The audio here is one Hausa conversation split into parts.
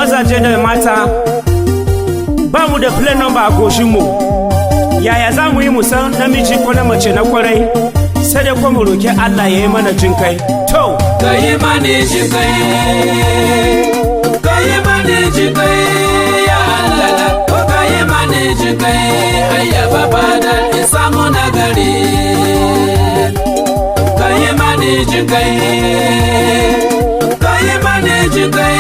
Mazaje da mata, ba mu da plate number a goshinmu. Yaya za mu yi mu san namiji ko na mace na kwarai? Sai dai kuma mu roki Allah ya yi mana jinkai. To, Ka yi mani jinkai, ka yi mani jinkai, ya Allah, ko ka yi mani jinkai, ayya baba da in samu nagari. Ka yi mani jinkai, ka yi mani jinkai,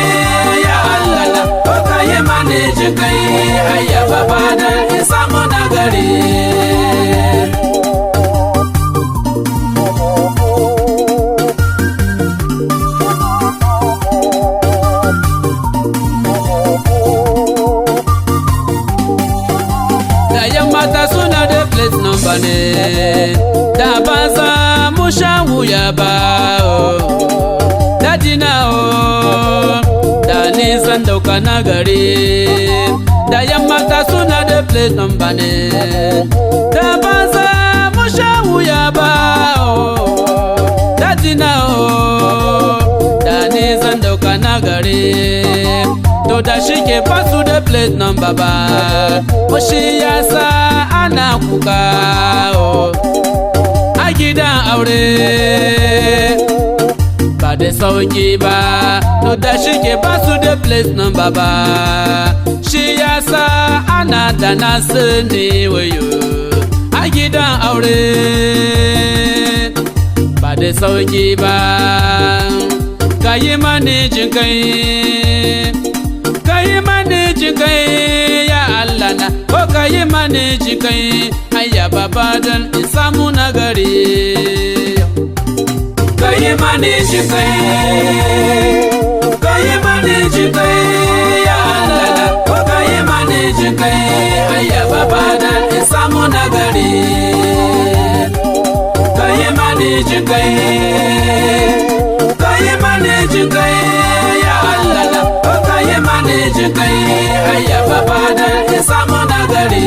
ya Allah, ko ka yi mani jinkai, ayya baba da in samu nagari. Da yan mata suna da plate number ne, da ba za mu sha wuya ba, oh. Dadina oh, da nisan dauka na gari. Da yan mata suna da plate number ne, da ba za mu sha wuya ba, oh. Dadina oh, da nisan dauka na gari. To da shi ke basu da plate number ba, ko shi yasa ana kuka oh. A gidan aure ba da sauki ba, to da shi ke basu da plate number ba, shi yasa ana da na sani wayo. A gidan aure ba da sauki ba. Ka yi mani jinkai, ka yi mani jinkai, ya Allah na, ko ka yi mani jinkai, ayya baba, dan in samu nagari. Ka yi mani jinkai, ka yi mani jinkai, ya Allah, ko ka yi mani jinkai, ayya baba, dan in samu nagari. Ka yi mani jinkai, ka yi mani jinkai, ya Allah, ko ka yi mani jinkai, ayya baba, dan in samu nagari.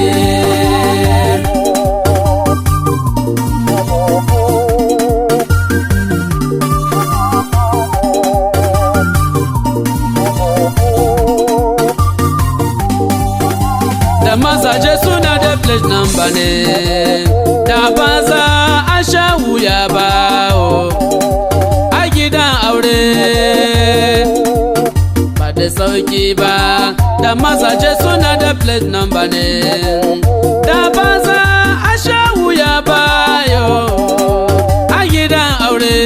Da mazaje suna da plate number ne, da ba za a sha wuya ba oh. A gidan aure ba da sauki ba. Da mazaje suna da plate number ne, da ba za a sha wuya ba yo. A gidan aure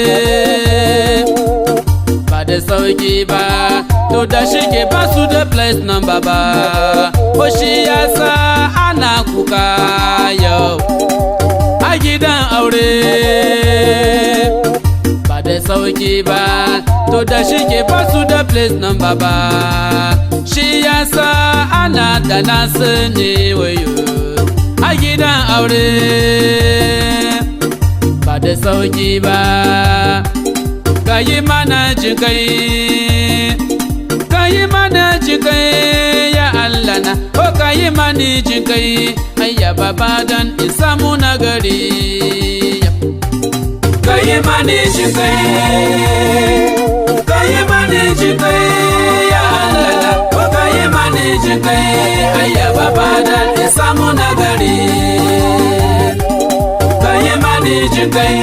ba da sauki ba. To da shi ke ba su da plate number ba, ko shi yasa ana kuka yau. A gidan aure ba da sauki ba. To da shi ke ba su da plate number ba, shi yasa ana da na sani wayo. A gidan aure ba da sauki ba. Ka yi mana jinkai, ka yi mana jinkai, ya Allah na, ko ka yi mani jinkai, ayya baba, dan in samu nagari. Ka yi mani jinkai, ka yi mani jinkai, ya Allah, ko ka yi mani jinkai, ayya baba, dan in samu nagari. Ka yi mani jinkai,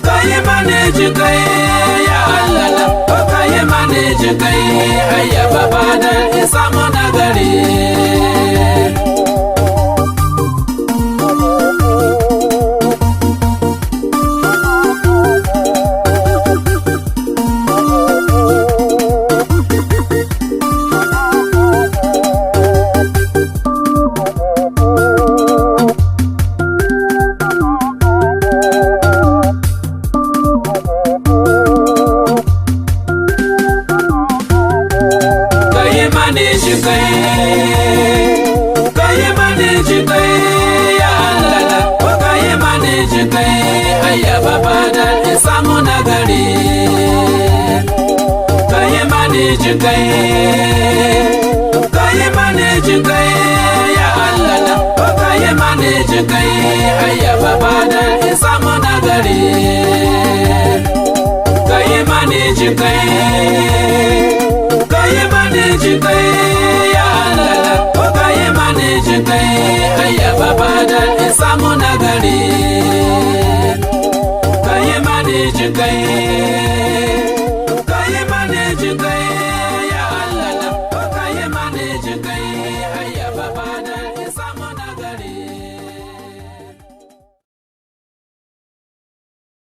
ka yi mani jinkai, ya Allah, ko ka yi mani jinkai, ayya baba, dan in samu nagari. Ka yi mani jinkai, ka yi mani jinkai, ya Allah, ko ka yi mani jinkai, ayya baba, dan in samu nagari. Ka yi mani jinkai, ka yi mani jinkai, ya Allah, ko ka yi mani jinkai, ayya baba, dan in samu nagari. Ka yi mani jinkai, ka kai, ya Allah, ko ka yi mani jin kai. Ayya Baba, dan in samu nagari. Ka yi mani jin kai.